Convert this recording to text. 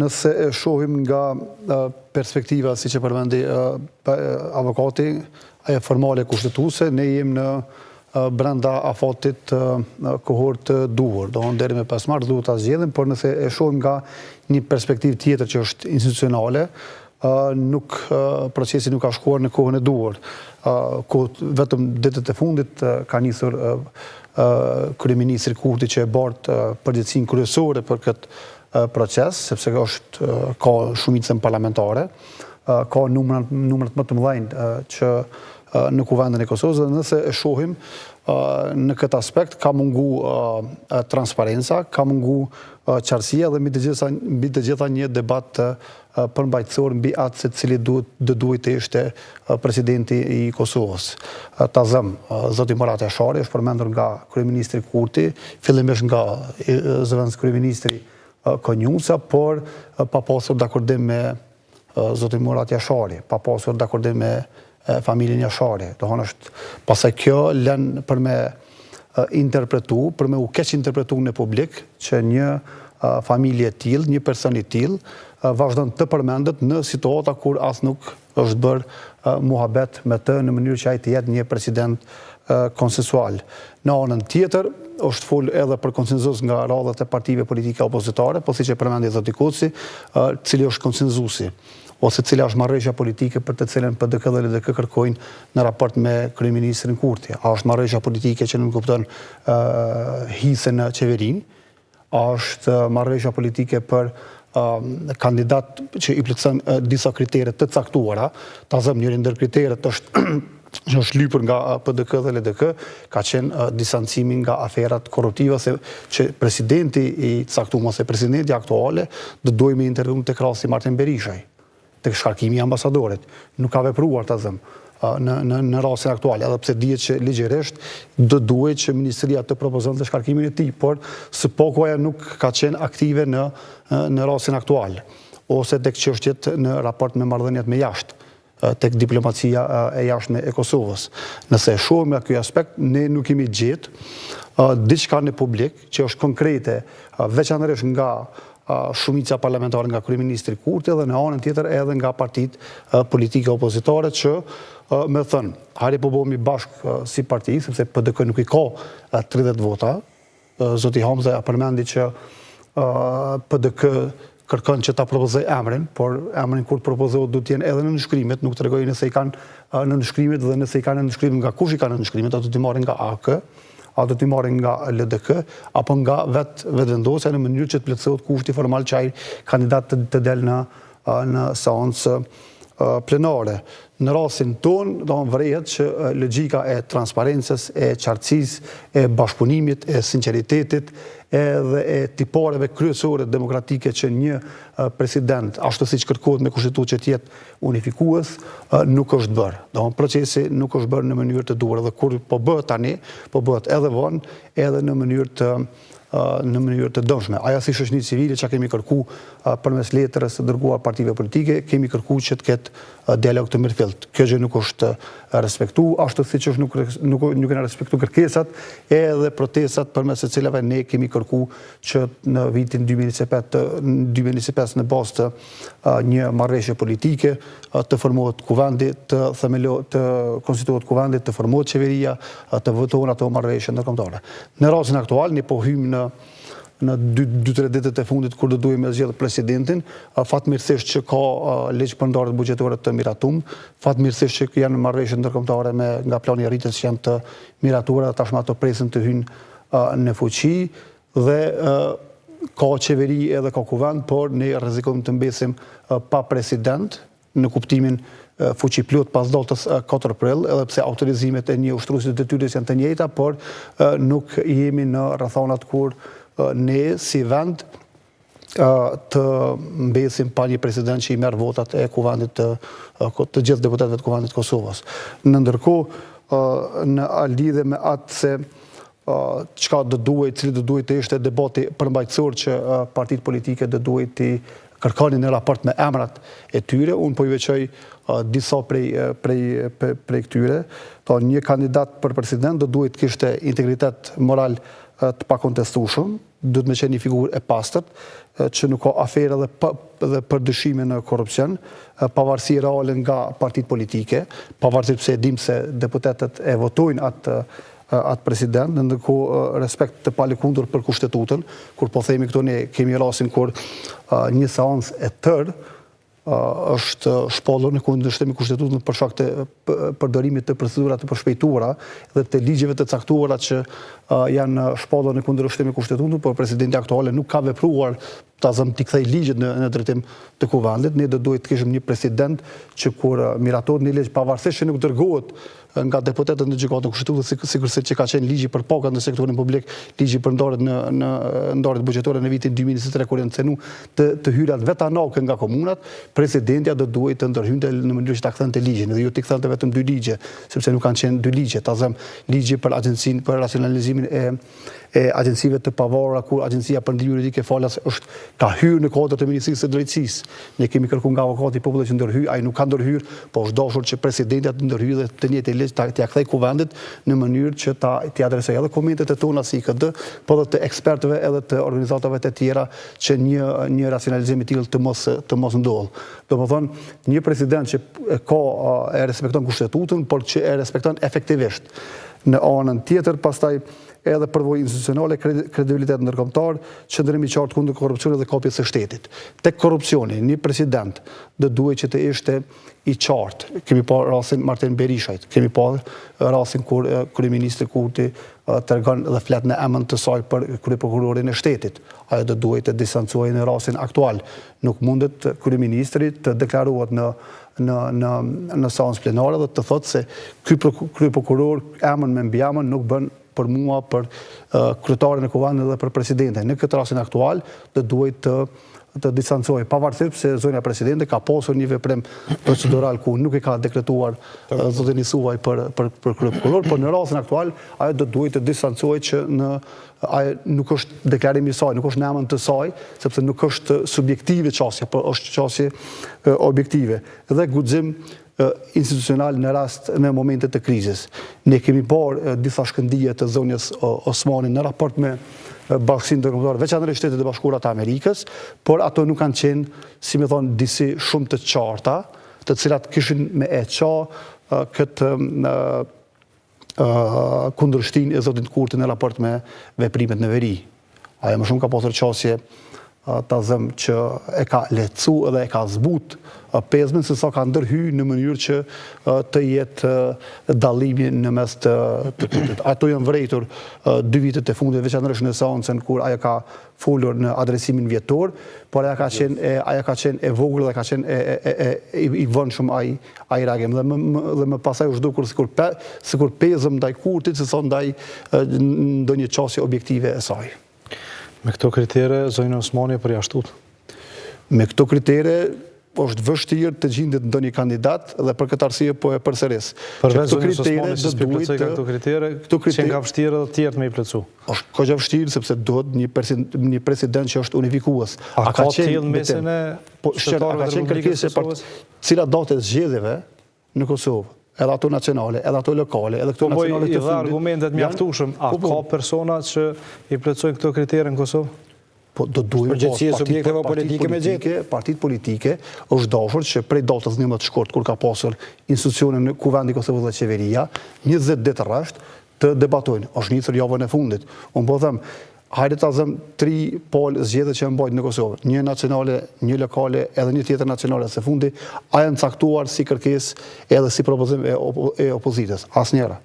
Nëse e shohim nga perspektiva, siç e përmendi avokati, ajo formale kushtetuese, ne jemi në brenda afatit kohor të duhur, domethënë deri me 5 mars duhet ta zgjedhim, por nëse e shohim nga një perspektivë tjetër që është institucionale, nuk procesi nuk ka shkuar në kohën e duhur. Ku vetëm ditët e fundit ka nisur kryeministri Kurti që e bart përgjegjësinë kryesore për këtë proces, sepse është ka shumicën parlamentare, ka numrat numrat më të mëdhenj që në Kuvendin e Kosovës dhe nëse e shohim në këtë aspekt ka mungu transparenca, ka mungu qartësia dhe mbi të gjitha mbi të gjitha një debat përmbajtësor mbi atë se cili duhet do duhej të ishte presidenti i Kosovës. Ta zëm, zoti Murat Jashari është përmendur nga kryeministri Kurti, fillimisht nga zëvendëskryeministri Konjufca, por pa pasur dakordim me zotin Murat Jashari, pa pasur dakordim me familjen Jashari. Domethonë është, pastaj kjo len për me interpretu, për me u keqinterpretu në publik, që një familje e tillë, një person i tillë, vazhdon të përmendet në situata kur as nuk është bërë muhabet me të në mënyrë që ai të jetë një president konsensual. Në anën tjetër, është fol edhe për konsensus nga radhët e partive politike opozitare, po siç e përmendi zoti Koci, cili është konsensusi ose cila është marrëveshja politike për të cilën PDK dhe LDK kërkojnë në raport me kryeministrin Kurti. A është marrëveshja politike që nënkupton hise në qeverinë? A është marrëveshja politike për kandidat që i plotëson disa kritere të caktuara? Ta zëmë njëri ndër kriteret është që është lypur nga PDK dhe LDK, ka qenë distancimi nga aferat korruptive ose që presidenti i caktuar ose presidenti aktuale do duhej me intervenu tek rasti Martin Berishaj, tek shkarkimi i ambasadorit. Nuk ka vepruar ta zëmë në në në rastin aktual, edhe pse dihet që ligjërisht do duhej që ministria të propozonte shkarkimin e tij, por së paku ajo nuk ka qenë aktive në në rastin aktual ose tek çështjet në raport me marrëdhëniet me jashtë tek diplomacia e jashtme e Kosovës. Nëse e shohim nga ky aspekt, ne nuk kemi gjetë diçka në publik që është konkrete, veçanërisht nga shumica parlamentare nga kryeministri Kurti dhe në anën tjetër edhe nga partitë politike opozitare që me thënë, hajde po bëhemi bashkë si parti, sepse PDK nuk i ka 30 vota, Zoti Hamza ja përmendi që PDK kërkon që ta propozoj emrin, por emrin kur të propozohet duhet të jenë edhe nënshkrimet, nuk tregoi nëse i kanë nënshkrimet dhe nëse i kanë nënshkrimet nga kush i kanë nënshkrimet, a do t'i marrin nga AAK, a do t'i marrin nga LDK, apo nga vetë Vetëvendosja në mënyrë që të plotësohet kushti formal që ai kandidat të, të del në në seancë plenare. Në rastin tonë, do të vërehet që logjika e transparencës, e qartësisë, e bashkëpunimit, e sinqeritetit, edhe e tipareve kryesore demokratike që një president, ashtu siç kërkohet me kushtetutë që të jetë unifikues, nuk është bërë. Do procesi nuk është bërë në mënyrë të duhur dhe kur po bëhet tani, po bëhet edhe vonë, edhe në mënyrë të në mënyrë të dëmshme. Ajo si shoqëni civile që kemi kërku përmes letrës së dërguar partive politike, kemi kërku që të ketë dialog të mirëfillt. Kjo gjë nuk është respektu, ashtu siç është nuk nuk nuk janë respektu kërkesat edhe protestat përmes së cilave ne kemi kërku që në vitin 2025 2025 në bazë të një marrëveshje politike të formohet kuvendi, të themelo të konstituohet kuvendi, të formohet qeveria, të votohen ato marrëveshje ndërkombëtare. Në rastin aktual ne po hyjmë në në 2-3 ditët e fundit kur do duhej me zgjedh presidentin, fatmirësisht që ka ligj për ndarjet buxhetore të miratum, fatmirësisht që janë marrëveshje ndërkombëtare me nga plani i rritjes që janë të miratuara dhe tashmë ato presin të hyjnë në fuqi dhe ka qeveri edhe ka kuvend, por ne rrezikojmë të mbesim pa president në kuptimin fuqiplot pas datës 4 prill, edhe pse autorizimet e një ushtruesi të detyrës janë të njëjta, por nuk jemi në rrethanat kur ne si vend të mbesim pa një president që i merr votat e kuvendit të të gjithë deputetëve të kuvendit të Kosovës. Në ndërkohë, në lidhje me atë se çka do duhej, cili do duhej të ishte debati përmbajtësor që partitë politike do duhej t'i kërkonin në raport me emrat e tyre, unë po i veçoj disa prej prej prej këtyre. Pra një kandidat për president do duhej të kishte integritet moral të pakontestueshëm, Duhet me qenë një figurë e pastërt, që nuk ka afera dhe dhe për dyshime në korrupsion, pavarësi reale nga partitë politike, pavarësisht pse e dimë se deputetët e votojnë atë atë president, në ndërkohë respekt të palëkundur për kushtetutën, kur po themi këtu ne kemi rastin kur një seancë e tërë është shpallur në kundërshtim me kushtetutën për shkak të përdorimit të procedurave të përshpejtuara dhe të ligjeve të caktuara që janë shpallur në kundërshtim me kushtetutën, por presidenti aktual nuk ka vepruar ta zëmë t'i kthej ligjet në në drejtim të kuvendit. Ne do duhet të kishim një president që kur miratohet një ligj pavarësisht që nuk dërgohet nga deputetët në Gjykatën Kushtetuese, sikurse që ka qenë ligji për pagat në sektorin publik, ligji për ndarjet në në ndarjet buxhetore në vitin 2023 kur janë cenu të të hyrat vetanake nga komunat, presidentja do duhej të ndërhynte në mënyrë që ta kthente ligjin dhe jo t'i kthente vetëm dy ligje, sepse nuk kanë qenë dy ligje, ta zëm ligji për agjencinë për racionalizimin e e agjencive të pavarura kur Agjencia për Ndihmë Juridike falas është ka hyrë në kuadër të Ministrisë së Drejtësisë. Ne kemi kërkuar nga avokati i popullit që ndërhyj, ai nuk ka ndërhyrë, po është dashur që presidentja të ndërhyjë dhe të njëjtin ligj ta t'ia kthej kuvendit në mënyrë që ta t'i adresojë edhe komentet e tona si IKD, po edhe të ekspertëve edhe të organizatave të tjera që një një racionalizim i tillë të mos të mos ndodhë. Domethënë, një president që ka e respekton kushtetutën, por që e respekton efektivisht. Në anën tjetër, pastaj edhe përvojë institucionale, kredibilitet ndërkombëtar, qëndrim i qartë kundër korrupsionit dhe kapjes së shtetit. Tek korrupsioni, një president do duhej që të ishte i qartë. Kemi pa rastin Martin Berishajt, kemi pa rastin kur kryeministri Kurti tregon dhe flet në emën të saj për kryeprokurorin e shtetit. Ajo do duhej të distancohej në rastin aktual. Nuk mundet kryeministri të deklarohet në në në në seancë plenare dhe të thotë se ky kryeprokuror emën me mbiemër nuk bën për mua, për kryetarin e kuvendit dhe për presidentin. Në këtë rastin aktual do duhej të të distancohej, pavarësisht se zonja presidente ka pasur një veprim procedural ku nuk e ka dekretuar zotin Isuvaj për për për kryeprokuror, por në rastin aktual ajo do duhej të distancohej që në ajo nuk është deklarimi i saj, nuk është në emër të saj, sepse nuk është subjektive qasje, por është qasje objektive. Dhe guxim institucional në rast në momente të krizës. Ne kemi parë disa shkëndije të zonjës Osmani në raport me bashkësinë ndërkombëtare, veçanërisht Shtetet e Bashkuara të Amerikës, por ato nuk kanë qenë, si me thonë, disi shumë të qarta, të cilat kishin me e qa këtë kundërshtinë e zotit Kurti në raport me veprimet në veri. Ajo më shumë ka pasur qasje ta zëm që e ka lehtësu edhe e ka zbut pezmin se sa ka ndërhy në mënyrë që të jetë dallimi në mes të të Kurtit. Ato janë vërejtur dy vitet e fundit, veçanërisht në seancën kur ajo ka folur në adresimin vjetor, por ajo ka qenë e ajo ka qenë e vogël dhe ka qenë e e e, e i, i vonshëm ai ai reagim dhe më, më dhe më pastaj u zhdukur sikur pe, sikur pezëm ndaj Kurtit se sa ndaj ndonjë qasje objektive e saj. Me këto kritere zonjën Osmani e përjashtut. Me këto kritere është vështirë të gjindet ndonjë kandidat dhe për këtë arsye po e përsëris. Përveç zonjës Osmani që s'po i plotësojka këto kritere, këto kritere qenka vështirë edhe të tjerët me i plotësu. Është goxha vështirë sepse duhet një president, një president që është unifikues. A, a ka qenë në mesin e po, a ka qenë kërkesë për cila datë e zgjedhjeve në Kosovë, edhe ato nacionale, edhe ato lokale, edhe këto po, po, nacionale të fundit. argumentet mjaftueshëm, a po, po. ka persona që i plotësojnë këto kritere në Kosovë? Po do duhet përgjegjësi e subjekteve politike me gjetë. Partitë politike është dashur që prej datës 11 shkurt kur ka pasur institucione në Kuvendi i Kosovës dhe Qeveria, 20 ditë rresht të debatojnë. Është nisur javën e fundit. Unë po them, hajde ta zëm tri palë zgjedhje që janë mbajtur në Kosovë, një nacionale, një lokale, edhe një tjetër nacionale së fundi, a janë caktuar si kërkesë edhe si propozim e, e opozitës? Asnjëra.